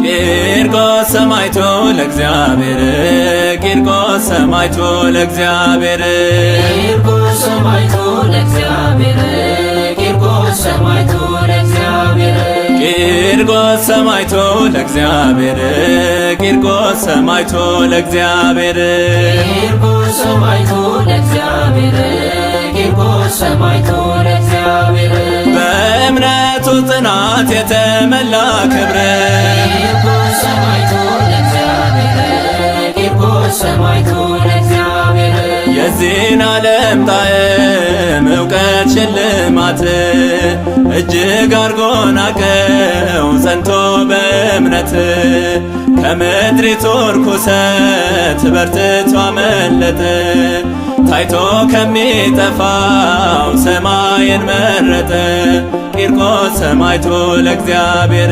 ቂርቆስ ሰማዕቱ ለእግዚአብሔር፣ ቂርቆስ ሰማዕቱ ለእግዚአብሔር፣ ቂርቆስ ሰማዕቱ ለእግዚአብሔር፣ ቂርቆስ ሰማዕቱ ለእግዚአብሔር፣ ቂርቆስ ሰማዕቱ ለእግዚአብሔር፣ ቂርቆስ ሰማዕቱ ለእግዚአብሔር፣ ቂርቆስ ሰማዕቱ ለእግዚአብሔር፣ ቂርቆስ ሰማዕቱ ለእግዚአብሔር፣ በእምነቱ ጽናት የተመላ ክብር፣ ቂርቆስ ሰማዕቱ ለእግዚአብሔር፣ ቂርቆስ ሰማዕቱ ለእግዚአብሔር፣ የዚህን ዓለም ጣዕም እውቀት ሽልማት እጅግ አርጎ ናቀው ጸንቶ በእምነት፣ ከምድሪቱ ርኩሰት በርትቶ አመለጠ፣ ታይቶ ከሚጠፋው ሰማይን መረጠ። ቂርቆስ ሰማዕቱ ለእግዚአብሔር።